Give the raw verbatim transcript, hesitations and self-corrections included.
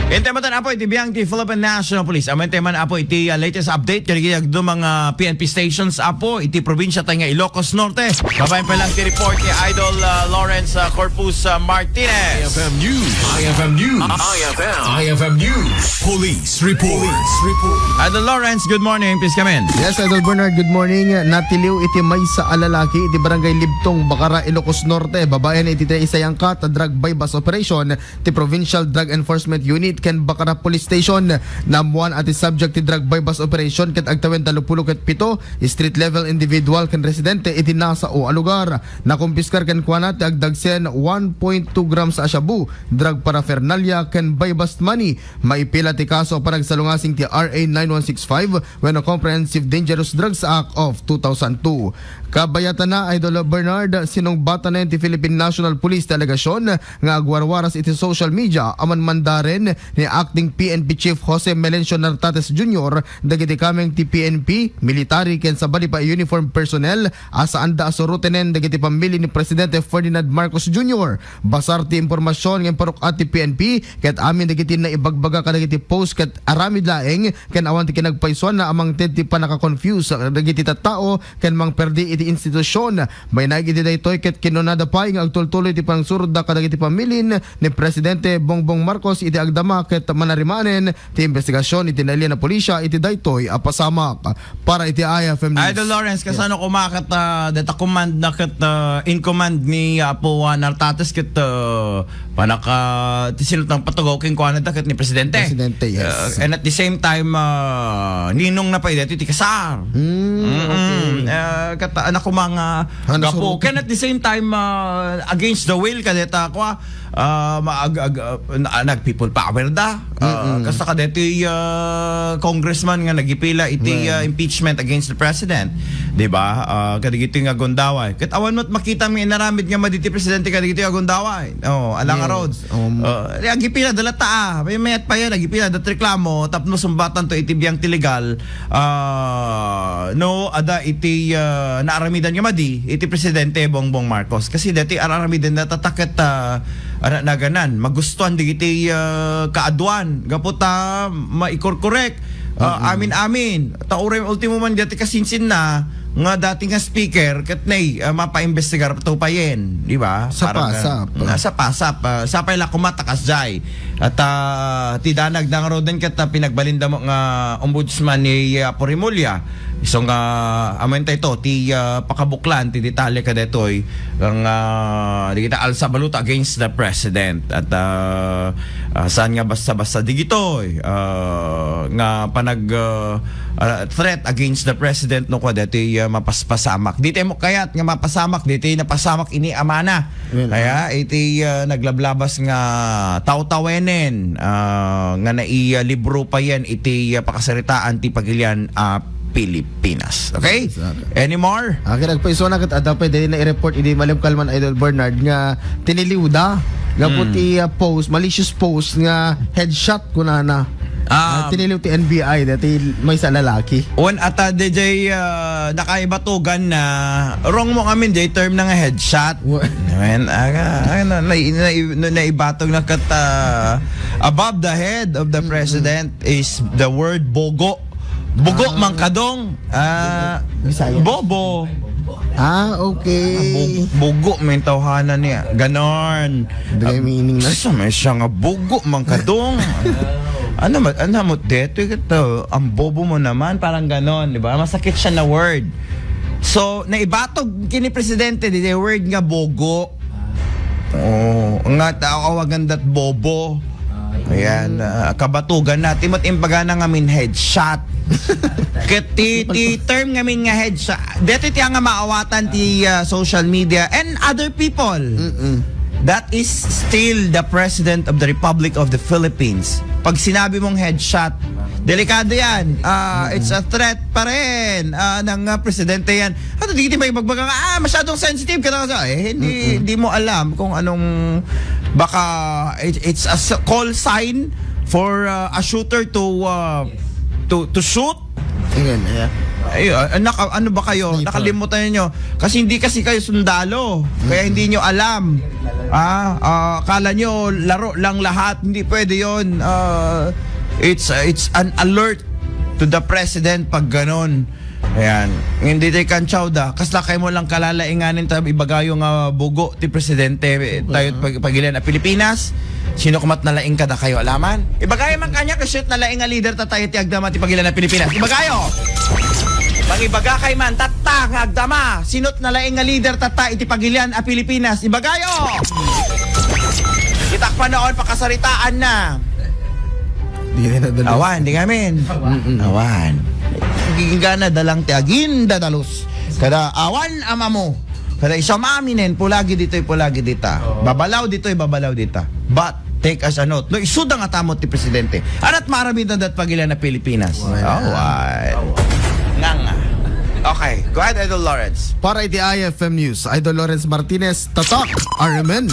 Intay man, apo, iti biang ti Philippine National Police. Amin tayo man, apo, iti, ah, latest update kadagiti agdumang, ah, P N P stations, apo, iti probinsya tayo nga Ilocos Norte. Babaen pa lang ti report ni Idol, ah, Lawrence, ah, Corpus, ah, Martinez. I F M News. I F M News. I F M. I F M News. Police report. Police report. Idol Lawrence, good morning. Please come in. Yes, Idol Bernard, good morning. Natiliw iti maysa a lalaki iti Barangay Libtong, Bacara, Ilocos Norte, babaen iti naisayangkat a drug buy-bust operation ti Provincial Drug Enforcement Unit ken Bacara Police Station. Naammuan a ti subject ti drug buy-bust operation ket agtawen tallopulo ket pito street level individual ken residente iti nasao a lugar. Nakumpiskar kenkuana ti agdagsen one point two grams a shabu, drug paraphernalia ken buy-bust money. Maipila ti kaso a panagsalungasing ti R A nine one six five wenno Comprehensive Dangerous Drugs Act of two thousand two. Kabayatanna, Idol Bernard, sinungbatanen ti Philippine National Police Delegasyon nga agwarwaras iti social media a manmandaren ni Acting P N P Chief Jose Melencio Nartates Junior dagiti kameng ti P N P, military ken sabali pay a uniform personnel a saanda a surotenen dagiti pamili ni Presidente Ferdinand Marcos Junior. Basar ti impormasyon nga imparuk-at ti P N P ket amin dagiti naibagbaga kadagiti post ket aramid laeng ken awan ti kinagpaysuanna a mangted ti pannaka-confuse dagiti tattao ken mangperdi iti institusyon. Mainaig iti daytoy ket kinunada pay nga agtultuloy ti panangsurotda kadagiti pamilin ni Presidente Bongbong Marcos iti agdama ket manarimanen ti imbestigasyon iti nailian a pulisya iti daytoy a pasamak. Para iti I F M News. Idol Lawrence, kasano koma ket, ah, deta command na ket, ah, in command ni Apo Juan Artates ket, ah, panaka-, ti sino tang patugaw kenkuana da ket ni Presidente. Presidente, yes. Ah, and at the same time, ah, ninong na pay deti ti kasar. Mm, okay. Ah, ket, ah, anak ko mga gapo. Ken at the same time, ah, against the will kadeta, kwa, ah, ma-, ag-, ag-, ah, na-, nag-people power da. Ah, kasta kadetoy, ah, congressman nga nagipila iti, ah, impeachment against the president, di ba? Ah, kadagitoy nga gundaway. Ket awan met makita mi inaramid nga madi ti presidente kadagitoy nga gundaway. Oh, ala nga roads. Ah, agipila da latta, ah. May mayat pa yan, agipila da reklamo, tapno sumbatan to iti biang ti legal. Ah, no, ada iti, ah, naaramidan nga madi iti Presidente Bongbong Marcos. Kasi deti ar-aramiden na tataket, ah, ana naganan, magustuhan digiti, ah, kaaduan. Gapu ta maikorkorek. Ah, amin-amin. Ta uray ultimo man deti kasinsin na nga dati nga speaker, ket nay, ah, mapaimbestigar to payen, di ba? Sa pasap. Parang, ah, sa pasap, ah, sapay la kumatakas jay. At, ah, ti danag da nga roden ket, ah, pinagbalinda mo nga ombudsman ni, ah, Apo Remulla. Isu nga, amin tayo to, ti, ah, pakabuklan, ti detalye kadetoy, nga, ah, di kita alsa baluta against the president. At, ah, ah, saan nga basta-basta di gitoy, ah, nga panag, ah, ah, threat against the president no kwa detoy, ah, mapaspasamak. Di tayo mo kayat nga mapasamak, di tayo napasamak ini amana. Well, kaya iti, ah, naglablabas nga tawtawenen, ah, nga nai, ah, libro pa yan iti, ah, pakasaritaan ti pagilian a Pilipinas. Okay? Exactly. Any more? Akin nagpaisuna ket adda pay dili na i-report idi malimkalman Idol Bernard nga tiniliwda. Gapu ti, ah, post, malicious post nga headshot kunana. Ah, tiniliw ti N B I dati maysa a lalaki. Wen ata D J, ah, nakaibatugan na wrong mo kami, D J, term na nga headshot. Wa- Men, aga, aga, na, na, na, na, naibatog na kat, ah, above the head of the president is the word bogo. Bugo man kadong. Ah, Bisaya. Bobo. Ah, okay. Bug-, bugo man tawhana niya. Ganon. Dagay meaning na. Sa may siya nga bugo man kadong. Ano ma-, ano mo, deto ito, ang bobo mo naman, parang ganon, di ba? Masakit siya na word. So, naibatog kini presidente, di, di word nga bogo. Oh, nga tao awagan dat bobo. Ayan, ah, kabatugan natin. Mat impagana nga min headshot. Ket ti, ti term nga min nga headshot, deti ti nga maawatan ti, ah, social media and other people. That is still the President of the Republic of the Philippines. Pag sinabi mong headshot, delikado yan. Ah, it's a threat pa rin, ah, ng, ah, presidente yan. Ano, di, di ba yung magbaga nga, ah, masyadong sensitive ka na kasi, eh, hindi, di mo alam kung anong, baka it, it's a s-, call sign for, uh, a shooter to, uh, to, to shoot. Ayan, ayan. Ay, ah, naka-, ano ba kayo? Nakalimutan nyo. Kasi hindi kasi kayo sundalo. Kaya hindi nyo alam. Ah, ah, akala nyo laro lang lahat. Hindi pwede yon. Ah, it's, it's an alert to the president pag ganon. Ayan. Hindi tayo kantsaw da. Kasla kayo mo lang kalalainganin ta ibagayo nga bugo ti presidente tayo pag, pagilian a Pilipinas. Sino kumat nalaing kada kayo alaman? Ibagayo man kanya kasi shoot nalaing nga leader ta tayo ti agdama ti pagilian a Pilipinas. Ibagayo! Pangibaga kay man, tatta nga agdama. Sino't nalaing nga leader tatta iti pagilian a Pilipinas. Ibagayo! Itak pa noon, pakasaritaan na. Di na nadala. Awan, di ngamin. Awan. Gigingana dalang ti agin dadalus. Kada awan amamo. Kada isam aminen, pulagi ditoy, pulagi dita. Babalaw ditoy, babalaw dita. But, take as a note. No, isuda nga tamot ti presidente. Anat maramid na dat pagila na Pilipinas. Awan. Nga nga. Okay. Go ahead, Idol Lawrence. Para iti I F M News, Idol Lawrence Martinez, Tatak, R M N.